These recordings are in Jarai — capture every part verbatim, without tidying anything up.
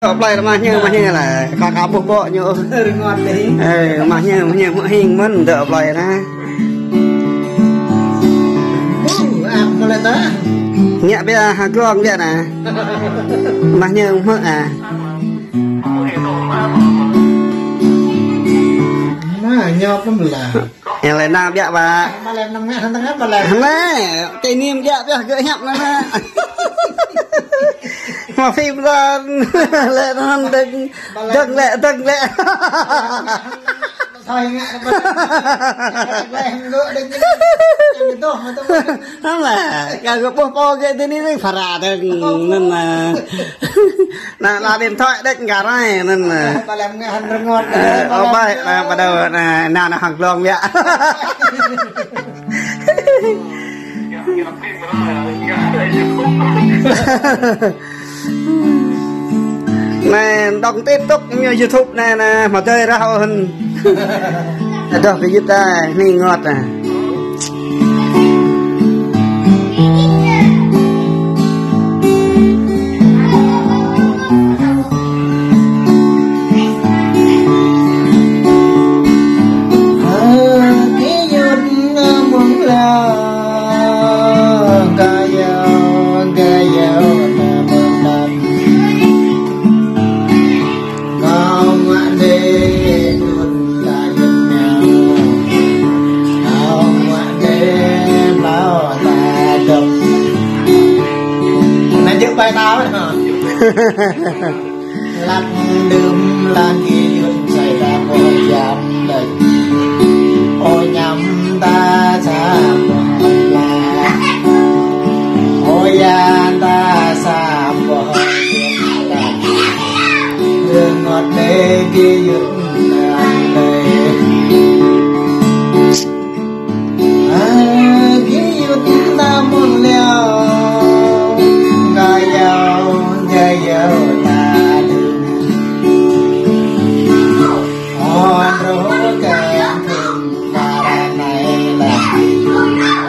Dŏ plơi mah ñu, mah ñu lah. Kâo ka ƀuh ƀô̆ ñu. Rơngot dih. Ơ, mah ñu, mah ñu, mơ̆ hing mơ̆n dŏ plơi anai. Ơ, ăt mơ̆ lĕ ta. Ngă biă ha glông biă anai. Mah ñu hmư̆ ah. Mah ñu pơm lah. Yang lain nao biă, Pak. Mă lĕ nao ngă hăng tơngah, mă lĕ. Anai, tơ anai biă, biă gơ̆ hiăp anai. Mă phim ran. Lĕ anŭn dơ̆ng, dơ̆ng lĕ, dơ̆ng lĕ. Thoi ngă, lĕ gơ̆ dơ̆ng. Yang itu, itu. Hăng lah, kâo ƀuh pô gơ̆ tơ anai phara dơ̆ng, anŭn lah. Anai, anai điện thoại đĕč ngă rai, anŭn lah. Pơlem ngă hăng rơngot. Ơ, ơ, ƀai, anai, pơđao, anai, anai, anai, hăng glông biă. Anai, đóng TikTok, ñu YouTube anai, anai, mă tơi rah ôh hăn. Adoh, kơ yit ta, anai ngot ah. Kâo ngă đe đut ta yun nao. Kâo ngă đe hlâo ta dŏ. Anai jơ̆ pai ta wơ̆t hă. Lăk đưm lăk gơyut sai ta pô jam đĕč. Ơ ñăm ta sa pô la. Ơ ya ta sa pô la. Rơngot đe gơyut anai. A, gơyut ta mơ̆ng liao. Gơyut, gơyut ta đưm. Ơ, rơngot đe gơyut anai lah.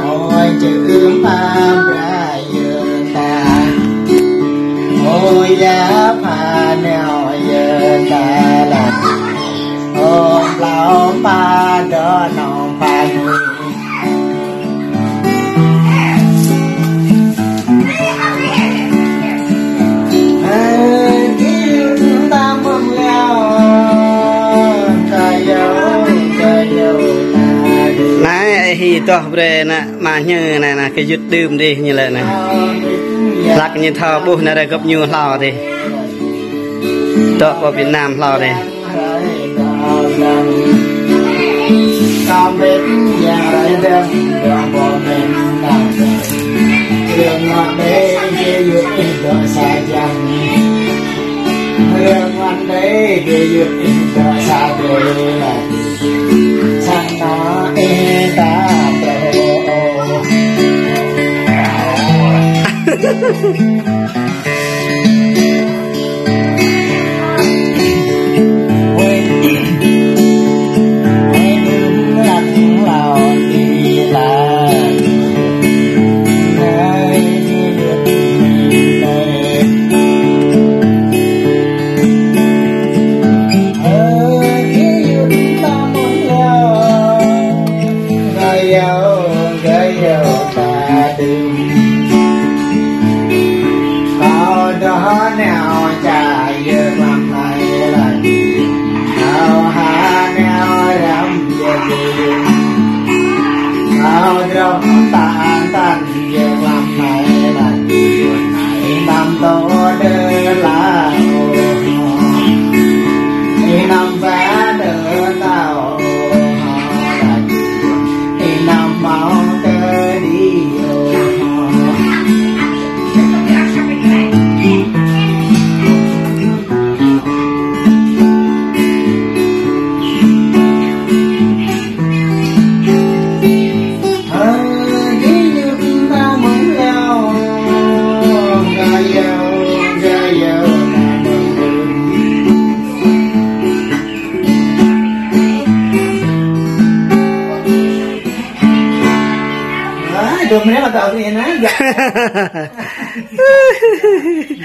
Ơ, čơkơ̆m pha brai. Yơ̆ ta. Ơ ya pha neo yơ̆ ta la. Ơ hlâo pha dŏ nong pha nui. Ơ, gơyut ta mơ̆ng liao. Gơyut, gơyut ta. Anai, ơ, hĭ dŏ brơi anai. Mah ñu anai, anai, gơyut đưm dih ñu lĕ anai. Hlak ñu thâo ƀuh anai rai gŏp ñu hlâo dih. Dŏ pơ Việt Nam hlâo dih. Dua menit lah tak boleh nak.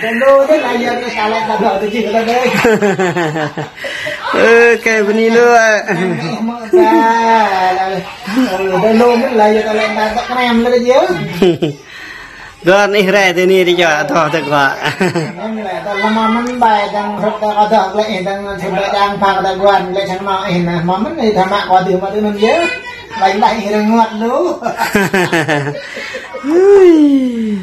Đa lô đa la yơh, kơ sa lĕ đa đa đa jih đa đa. Ơ, kơ bơni lu, a. Mơ̆ ta, đa lô mơ̆n la yơh, ta lĕ đa đa kơnam đa đa jih. Gơ̆n ih rai tơ ni ri jua, adoh tơ gua. Mơ̆n lĕ, đa lơma mơ̆n bai, đang rơ̆k đa adoh lĕ, đang sơbai đang phak đa guan lĕ sang nao ih na. Mơ̆n ih tha mă kơ dih mă tơ mơ̆n yơh. Bai đa ih rơngot lu. Ui.